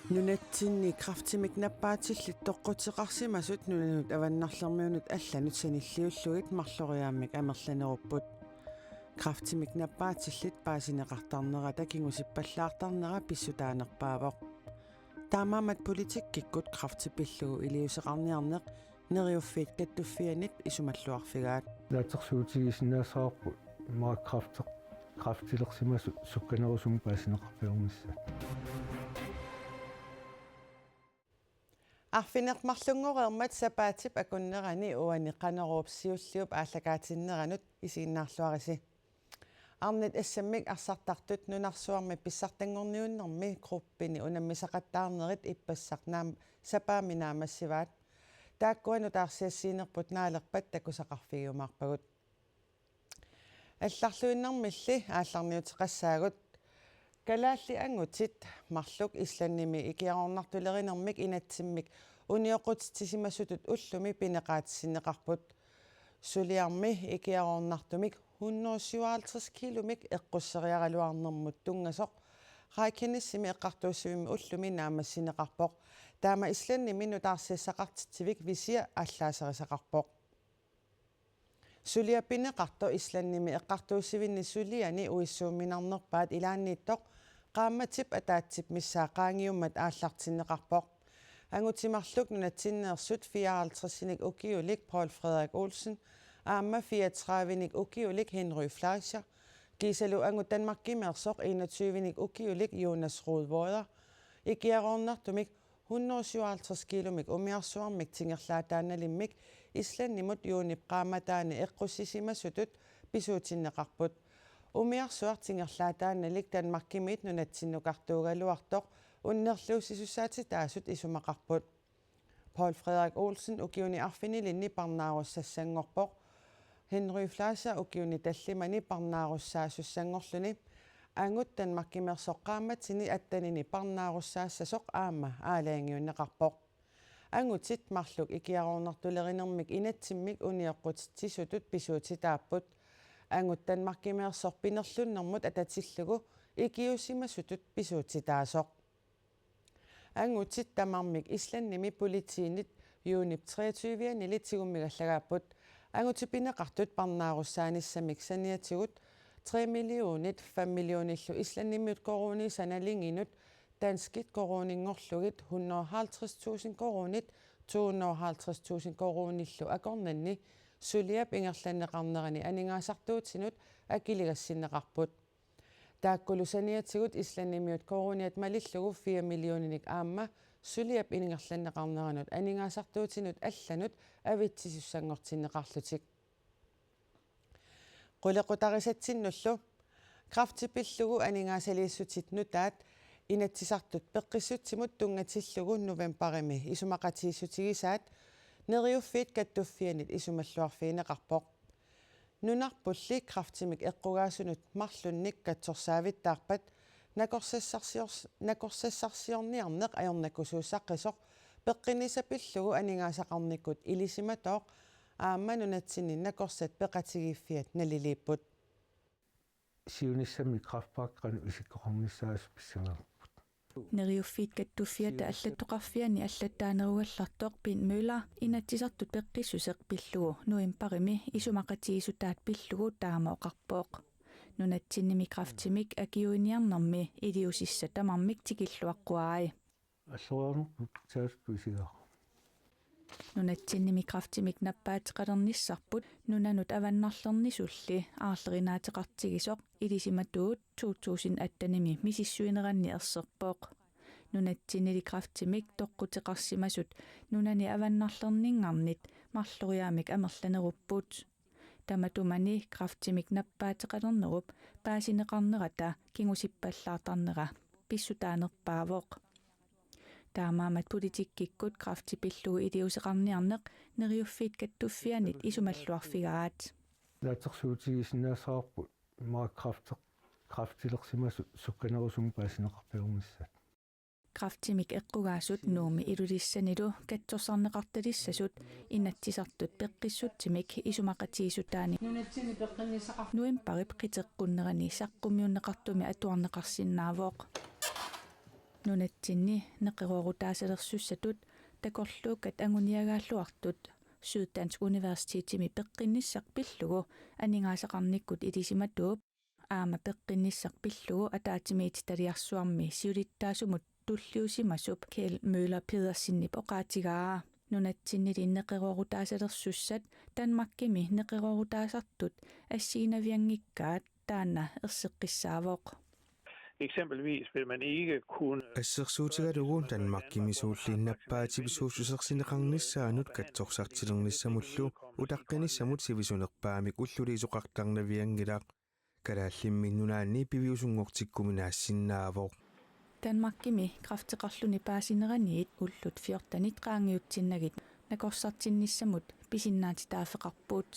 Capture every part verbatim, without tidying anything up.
Nunatsinni kræftimik nappaatillit toqquteqarsimasut nunanut avannarlermiunut allanut sanilliullugit marloriaammik amerlanerupput. Kræftimik nappaatillit paasineqartarnerata kingusippallaartarnera pissutaanerpaavoq. Taamaammat politikkikkut kræfti pillugu iliuuseqarniarneq Neriuffiit Kattuffiannit isumalluarfigaat. Naatsorsuutigisinnaassavarput immaqa kræfti-, kræftilersimasut sukkanerusumik paasineqarfiornissaat. Arfineq-marlunngoreermat sapaatip akunnerani uani Qanoruup siulliup aallakaatinneranut isiginnaarluarisi. Arnat assammik arsartartut nunarsuarmi pissartanngorniunnermi gruppini unammisaqattaarnerit ippassaq naam-, sapaammi naammassivaat. Taakkua nutaarsiassiinerput naalerpat takusaqarfigiumaarpagut. Allarluinnarmilli aallarniuteqassaagut. Kalaallit angutit marluk Islandimi ikiaroornartulerinermik inatsimmik unioqqutitsisimasutut ullumi pineqaatissinneqarput. Suliarmi ikiaroornartumik hundrede syvoghalvtreds kilomik eqqusseriaraluarnermut tunngasoq Reykjanesimi eqqartuussivimmi ullumi naammassineqarpoq. Taama Islandimi nutaarsiassaqartitsivik Visir aallaaserisaqarpoq. Suliap pineqartoq Islandimi eqqartuussivinni suliani uissuumminarnerpaat ilaanniittoq qaammatip ataatsip missaa qaangiummat aallartinneqarpoq. Angutit marluk nunatsinneersut fireoghalvtredsinik ukiulik Poul Frederik Olsen aamma fireogtredivenik ukiulik Henry Fleischer, kiisalu angut Danmarkimeersoq enogtyvenik ukiulik Jonas Roedwater ikiaroornartumik hundrede syvoghalvtreds kilomik umiarsuarmik tingerlaataannalimmik Islandimut juunip qaammataani eqqussisimasutut pisuutinneqarput. Umiarsuaq tingerlaataannalik Danmarkimiit nunatsinnukartuugaluartoq unnerluussisussaatitaasut isumaqarput. Poul Frederik Olsen ukiuni arfinilinni parnaarussassanngorpoq. Henry Fleischer ukiuni tallimani parnaarussaasussanngorluni. Angut Danmarkimeersoq qaammatini attenini parnaarussaassasoq aamma aalajangiunneqarpoq. Angutit marluk ikiaroornartulerinermik inatsimmik unioqqutitsisutut pisuutitaapput. Angut Danmarkimeersoq pinerlunnermut atatillugu ikiuussimasutut pisuutitaasoq. Angutit tamarmik Islandimi politiinit juunip treogtyve-anili tigummigallagaapput. Angutit pineqartut parnaarussaanissamik saniatigut tre millionit fem millionillu Islandimiut koruunit sanalinginut danskit koruuninngorlugit hundrede og halvtreds tusind koruunit to hundrede og halvtreds tusind koruunillu akornanni suliap ingerlanneqarnerani aningaasartuutinut akiligassinneqarput. Taakkulu saniatigut Islandimiut koruuniat malillugu fire millioninik aamma suliap ingerlanneqarneranut aningaasartuutinut allanut avitsisussanngortinneqarlutik. Qulequtarisatsinnullu kræfti pillugu aningaasaliissutit nutaat Inatsisartut peqqissutsimut tunngatillugu novembarimi isumaqatigiissutigisaat Neriuffiit Kattuffiannit isumalluarfigineqarpoq. Nunarpulli kræftimik eqqugaasunut marlunnik katsorsaavittaarpat nakorsassarsiors-, nakorsassarsiorniarneq ajornakusuussaqqisoq peqqinnissaq pillugu aningaasaqarnikkut ilisimatooq aamma nunatsinni nakorsat peqatigiiffiat naliliipput. Siunissami kræftpakke qanoq isikkoqarnissaa pissangaarput. Neriuffiit Kattuffiata allattoqarfiani allattaanerugallartoq Bent Møller Inatsisartut peqqissuseq pillugu novembarimi isumaqatigiissutaat pillugu taama oqarpoq. Nunatsinnimi kræftimik akiuiniarnermi iliuusissat tamarmik tikilluaqquarai. Alloriarnerput saasuttuisigaa. Nunatsinnimi kræftimik nappaateqalernissarput nunanut avannarlernisulli aarlerinaateqartigisoq ilisimatuut to tusind attenimi misissuineranni erserpoq. Nunatsinnili kræftimik toqquteqarsimasut nunani avannarlerninngarnit marloriaammik amerlanerupput. Tamatumani kræftimik nappaateqalernerup paasineqarnerata kingusippallaartarnera pissutaanerpaavoq. Taamaammat politikkikkut kræfti pillugu iliuuseqarniarneq Neriuffiit Kattuffiannit isumalluarfigaat. Naatsorsuutigisinnaassavarput immaqa kræfti-, kræftilersimasut sukkanerusumik paasineqarfiornissaat. Kræftimik eqqugaasut Nuummi Ilulissanilu katsorsarneqartalissasut Inatsisartut peqqissutsimik isumaqatigiissutaani novembarip qiteqqunnerani saqqummiunneqartumi atuarneqarsinnaavoq. Nunatsinni neqeroorutaassalersussatut takorluukkat anguniagaalluartut Syddansk Universitetimi peqqinnissaq pillugu aningaasaqarnikkut ilisimatuup aamma peqqinnissaq pillugu ataatsimiititaliarsuarmi siulittaasumut tulliusimasup Kjeld Møller Pedersenip oqaatigaa. Nunatsinnilu neqeroorutaassalersussat Danmarkimi neqeroorutaasartut assigiinnavianngikkaat taanna erseqqissaavoq. Eksempelvis vil man ikke kunne... Assersuutigalugu Danmarkimi suulliinnappaatip suussusersineqarnissaanut katsorsartilernissamullu utaqqinissamut sivisunerpaamik ulloriisoqartarnavianngilaq. Kalaallimmi Nunaanni piviusunngortikkuminaassinnaavoq. Danmarkimi kræfteqarluni paasineraniit ullut fjortenit qaangiutsinnagit nakorsartinnissamut pisinnaatitaaffeqarput.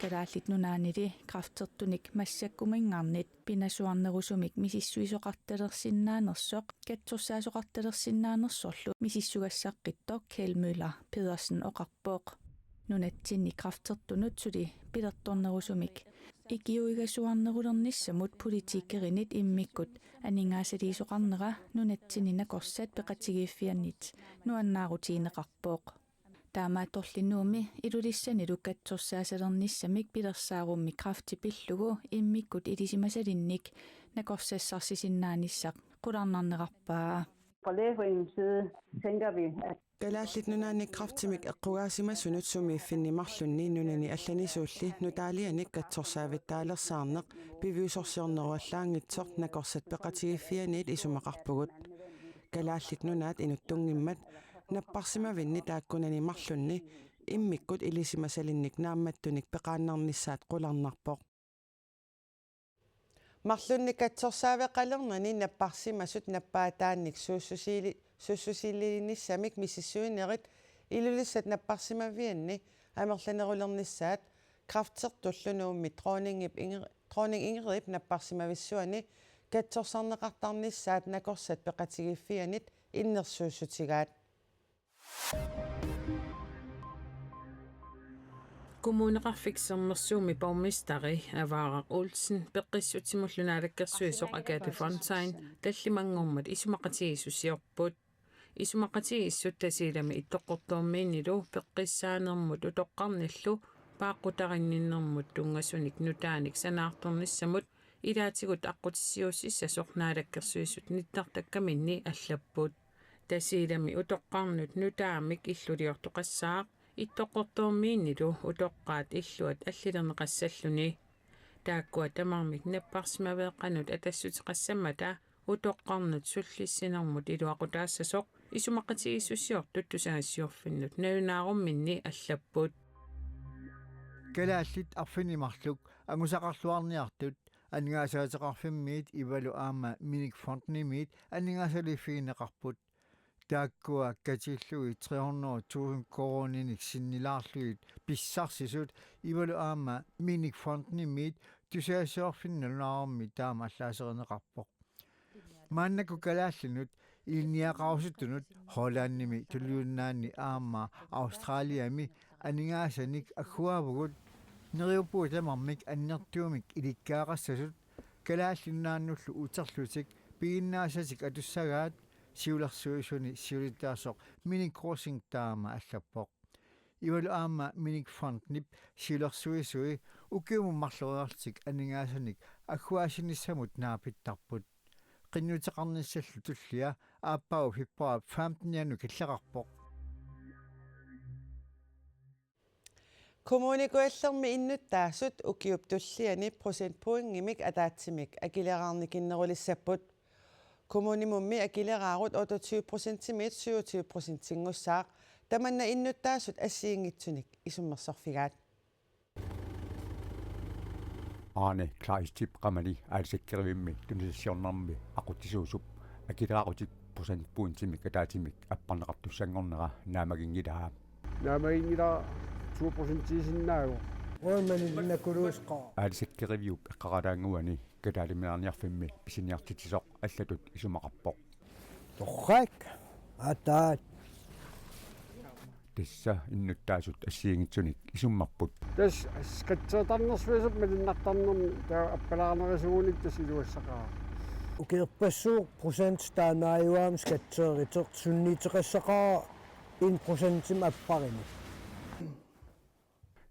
Kalaallit Nunaannili kræftertunik massakkuminngarnit pinasuarnerusumik misissuisoqartalersinnaanersoq katsorsaasoqartalersinnaanersorlu misissugassaqqittoq Kjeld Møller Pedersen oqarpoq. Nunatsinni kræftertunut suli pilertornerusumik ikiuigasuarnerulernissamut politikerinit immikkut aningaasaliisoqarnera nunatsinni nakorsat peqatigiiffiannit nuannaarutigineqarpoq. Taamaattorli Nuummi Ilulissanilu katsorsaassalernissamik pilersaarummi kræfti pillugu immikkut ilisimasalinnik nakorsassarsisinnaanissaa qularnarnerarpaa. Fra Lægeforeningens side tænker vi, at Kalaallit Nunaanni kræftimik eqqugaasimasunut sumiiffinni marlunni nunani allanisuulli nutaalianik katsorsaavittaalersaarneq piviusorsiorneruallaanngitsoq nakorsat peqatigiiffianniit isumaqarpugut. Kalaallit Nunaat inuttunngimmat napparsimavinni taakkunani marlunni immikkut ilisimasalinnik naammattunik peqaannarnissaat qularnarpoq. Marlunni katsorsaaveqalernani napparsimasut nappaataannik suussusiili-, suussusiilinissamik misissuinerit Ilulissat napparsimavianni amerlanerulernissaat kræftertullu Nuummi dronningip Inger-, dronning Ingridip napparsimavissuani katsorsarneqartarnissaat nakorsat peqatigiiffiannit innersuussutigaat. Kommuneqarfik Sermersuumi borgmesteri Avaaraq Olsen peqqissutsimullu naalakkersuisoq Agathe Fontain tallimanngormat isumaqatigiissusiorput. Isumaqatigiissut Tasiilami Ittoqqortoormiinnilu peqqissaanermut utoqqarnillu paaqqutarinninnermut tunngasunik nutaanik sanaartornissamut ilaatigut aqqutissiuussissasoq naalakkersuisut nittartakkaminni allapput. Tasiilami utoqqarnut nutaamik illuliortoqassaaq Ittoqqortoormiinnilu utoqqaat illuat allilerneqassalluni. Taakkua tamarmik napparsimaveeqqanut atassuteqassammata utoqqarnut sullissinermut iluaqutaassasoq isumaqatigiissusiortut tusagassiorfinnut nalunaarumminni allapput. Kalaallit arfineq-marluk angusaqarluarniartut Aningaasaateqarfimmiit Ivalu aamma Minik Fondimit aningaasaliiffigineqarput. Taakkua katillugit tre hundrede tusind koruuninik sinnilaarlugit pissarsisut Ivalu aamma Minik Fondimit tusagassiorfinnut nalunaarummi taama allaaserineqarpoq. Maannakkut kalaallinut ilinniagaqarusuttunut Hollandimi, Tuliunnaanni aamma Australiami aningaasanik agguaavugut. Neriuppugut tamarmik annertuumik ilikkagaqassasut Kalaallit Nunaannullu uterlutik piginnaasatik atussagaat siulersuisuni siulittaasoq Minik Rosing taama allappoq. Ivalu aamma Minik Fondip siulersuisui ukiumut marloriarlutik aningaasanik agguaassinissamut naapittarput. Qinnuteqarnissallu tullia aappaagu februar femtenianut killeqarpoq. Kommune Kujallermi innuttaasut ukiup tulliani procentpointimik ataatsimik akileraarnikinnerulissapput. Kommunimummi akileraarut otteogtyve procentimiit syvogtyve procentinngussaaq. Tamanna innuttaasut assigiinngitsunik isummersorfigaat. Arne Kleistip Qamali aalisakkerivimmik tunisassiornermi aqutsisuusup akileraarutit procentpointimik ataatsimik apparneqartussanngornera naammaginngilaa. Naammaginngilaa, to procentiisinnaagu. Uanmani nakuluusqa. Aalisakkeriviup eqqaalaannguani Kalaaliminaarniarfimmi pisiniartitsisoq allatut isumaqarpoq. Torrak. Ataat. Tassa innuttaasut assigiinngitsunik isummerput. Tassa katsertarnersuisoq malunnartarnermi taava appalaarnerisugunik tassa iluassaqaaq. Ukiorpassuit procent taanna ajugaam skatteeriteq sunniuteqassaqaara en procentimik apparinut.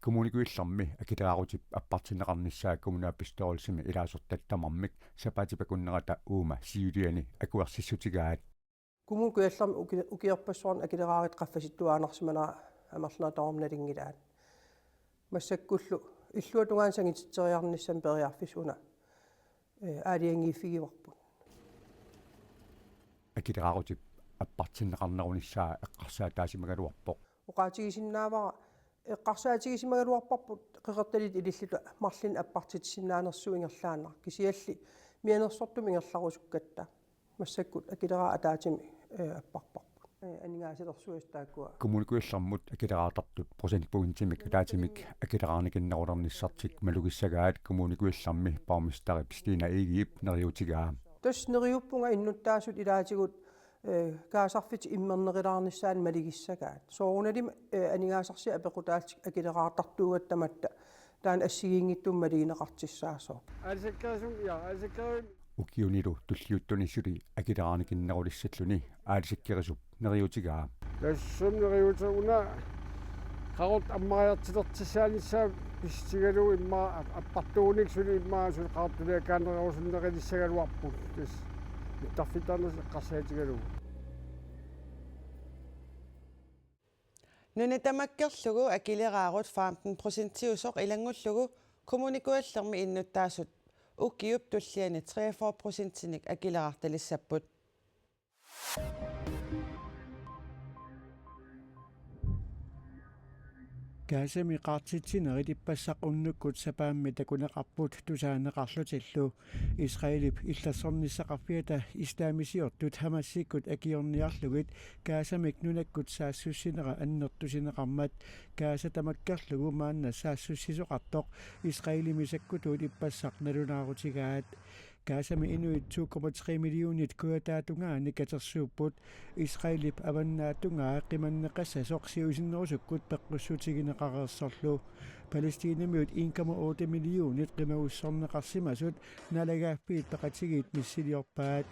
Kommune Kujallermi akileraarutip appartinneqarnissaa kommunalbestyrelsimi ilaasortat tamarmik sapaatip akunnerata uuma siuliani akuersissutigaat. Kommune Kujallermi uki-, ukiorpassuarni akileraarut qaffasittuaannarsimanera amerlanerata tamarmi nalunngilaat. Massakkullu illuatungaani sangitsitseriarnissamut periarfissaq una, eh, aalajangiiffigivarput. Akileraarutip appartinneqarnerunissaa eqqarsaataasimagaluarpoq. Oqaatigisinnaavara eqqarsaatigisimagaluarparput qeqertaliit ililluta marlunnik appartitsisinnaanersugut ingerlaannaq, kisianni mianersortumik ingerlarusukkatta. Massakkut akileraarut ataatsimik, eh, apparparput. Eh, aningaasalersuisut taakkua. Kommune Kujallermut akileraartartut procentpointimik ataatsimik akileraarnikinnerulernissartik malugissagaat Kommune Kujallermi borgmesterip Stine Egedep neriuutigaa. Tassa neriuppunga innuttaasut ilaatigut, eh, kaasarfitit immernerulaarnissaannut malugissagaat. Soorunalimi, eh, aningaasarsiat apeqqutaallutik akileraartartuugatta tamatta taanna assigiinngitsumik malugineqartussaasoq. Aalisakkerisum, ja, aalisakkerisum. Ukiunilu tulliuttuni suli akileraarnikinnerulissalluni aalisakkerisup neriuutigaa. Tassami neriuutigaa una qaqut ammariartulertussaanissaa pissutigalugu immaqa ap-, appartuunik suli immaqa suli qaqut tuliakkaannerusunnerulissaginnarparput tassa. Mittarfittarneq eqqarsaatigalugu. Nuna tamakkerlugu akileraarut femten procentiusoq ilanngullugu Kommune Kujallermi innuttaasut ukiup tulliani treogfyrre procentinik akileraartalissapput. Gazami qaartitsinerit ippassaq unnukkut sapaammi takuneqarput tusaaneqarlutillu. Israelip illersornissaqarfiata islamisiortut Hamasikkut akiorniarlugit Gazamik nunakkut saassussinera annertusineqarmat, Gaza tamakkerlugu maanna saassussisoqartoq Israelimi sakkutuut ippassaq nalunaarutigaat. Gazami inuit to komma tre millionit kujataatungaani katersuupput. Israelip avannaatungaa qimanneqassasoq siusinnerusukkut peqqussutigineqareersorlu. Palæstinamiut en komma otte millionit qimagussorneqarsimasut naalagaaffiit peqatigiit missiliorpaat.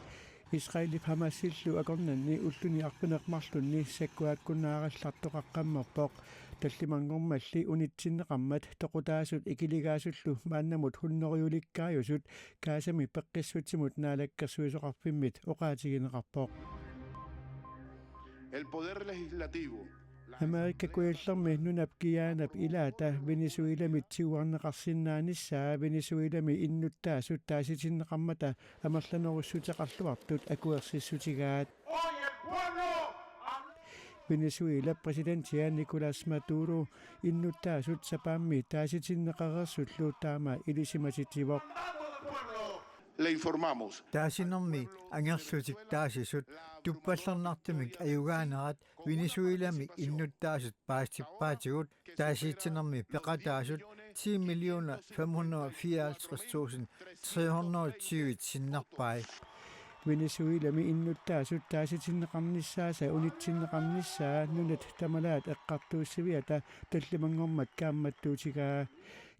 Israelip Hamasillu akornanni ulluni arfineq-marlunni sakkuakkunnaarallartoqaqqammerpoq. Tallimanngormalli unitsinneqarmat toqutaasut ikiligaasullu maannamut hundredelikkaajusut Gazami peqqissutsimut naalakkersuisoqarfimmit oqaatigineqarpoq. El poder legislativo. Amerika Kujallermi nunap Guyanap ilaata Venezuelamit tiguarneqarsinnaanissaa Venezuelami innuttaasut taasitinneqarmata amerlanerussuteqarluartut akuersissutigaat. Venezuelap præsidentia Nicolas Maduro innuttaasut sapaammi taasitinneqareersullu taama ilisimatitsivoq. Le informamos. Taasinermi angerlutik taasisut tuppallernartumik ajugaanerat Venezuelami innuttaasut paasippaatigut taasitsinermi peqataasut ti millioner fem hundrede og fireoghalvtreds tusind tre hundrede og tyve sinnerpai. Venezuelami innuttaasut taasitinneqarnissaasa unitsinneqarnissaa nunat tamalaat eqqartuussiviata tallimanngormat kaammattuutigaa.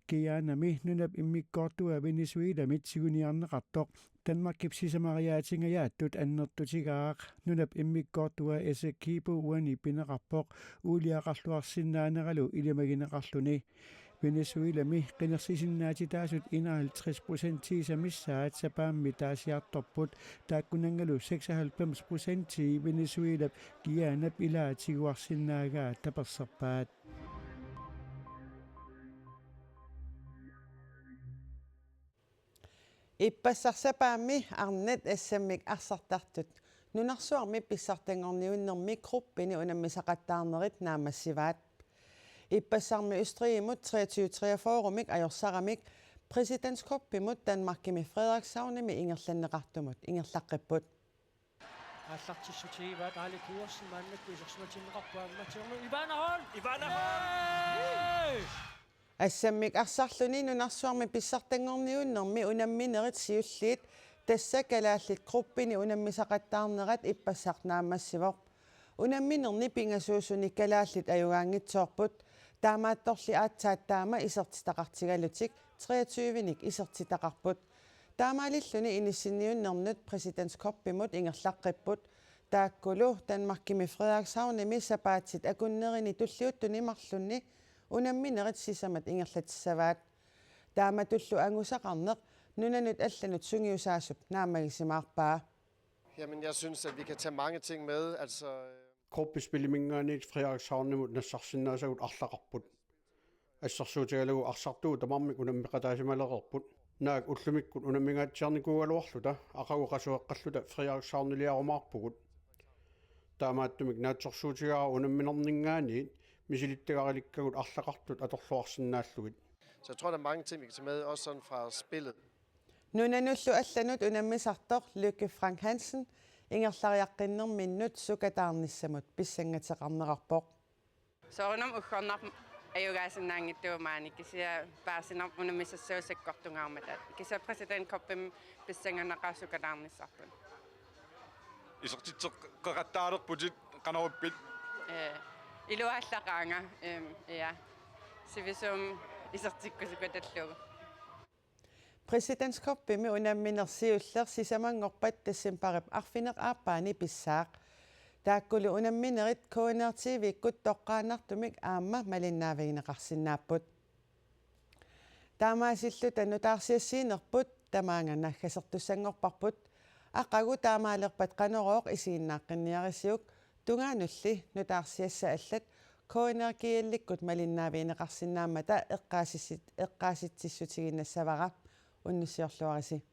Guyanami nunap immikkoortua Venezuelamit siguniarneqartoq Danmarkip sisamariaatsingajattut annertutigaaq. Nunap immikkoortua Essequibo uani pineqarpoq uuliaqarluarsinnaaneralu ilimagineqarluni. Venezuelami qinersisinnaatitaasut enoghalvtreds procentiisa missaat sapaammi taasiartorput, taakkunanngalu seksoghalvfems procenti Venezuelap Guyanap ilaa tiguarsinnaagaa taperserpaat. Ippassaq sapaammi arnat assammik arsartartut nunarsuarmi pissartanngorniunnermi gruppini unammisaqattaarnerit naammassivaat. Ippassarmi Østrigimut treogtyve treogfyrremik ajorsaramik Præsidentskupimut Danmarkimi Frederikshavnimi ingerlanneqartumut ingerlaqqipput. Aallartissutigivaat Alex Iversen maannakkut isersimatinneqarpoq aamma Tjerno Ivana Hall. Ivana Hall! Hey! Assammik arsarluni nunarsuarmi pissartanngorniunnermi unamminerit siulliit, tassa kalaallit gruppini unammisaqattaarnerat ippassaq naammassivoq. Unamminerni pingasuusuni kalaallit ajugaanngitsoorput, taamaattorli aatsaat taama isertitaqartigalutik treogtyvenik isertitaqarput. Taamaalilluni inissinniunnernut Præsidentskupimut ingerlaqqipput. Taakkulu Danmarkimi Frederikshavnimi sapaatip akunnerini tulliuttuni marlunni unamminerit sisamat ingerlatissavaat. Taamatullu angusaqarneq nunanut allanut sungiusaasup naammagisimaarpaa. Jamen, jeg synes, at vi kan tage mange ting med. Altså, øh, Gruppespilliminngaanniit Frederikshavnimut nassaarsinnaasagut arlaqarput. Assersuutigalugu arsartuut tamarmik unammeqataasimalereerput. Naak ullumikkut unammingaatsiarnikuugaluarluta aqagu qasueqqalluta Frederikshavniliarumaarpugut. Taamaattumik naatsorsuutigaara unamminerninngaanniit misilittagarilikkagut arlaqartut atorluarsinnaallugit. Så jeg tror, der er mange ting, vi kan tage med, også sådan fra spillet. Nunanullu allanut unammisartoq Lykke Frank Hansen ingerlariaqqinnerminnut sukataarnissamut pissangateqarnerarpoq. Soorunami uggornarpoq ajugaasinnaanngitsugut maani, kisianni paasinarpoq unammisassagut sakkortungaarmata. Kisianni Præsidentskupimi pissanganaqaaq sukataarnissarput. Isertitseqqeqattaalerputit, qanoq ippit? Ee, iluaallaqaanga, eem, ja. Sivisuumik isertikkusukatallugu. Præsidentskupimi unammineq siulleq sisamanngorpat decembarip arfineq-aappaani pissaaq. Taakkulu unamminerit K N R T V-kkut toqqaannartumik aamma malinnaavigineqarsinnaapput. Taamaasilluta nutaarsiassiinerput tamaanga naggasertussanngorparput. Aqagu taamaalerpat Qanorooq isiginnaaqqinniarisiuk, tungaanulli nutaarsiassat allat K N R G L-ikkut malinnaavigineqarsinnaammata eqqaasissit-, eqqaasitsissutiginnassavara. Unnussiorluarisi.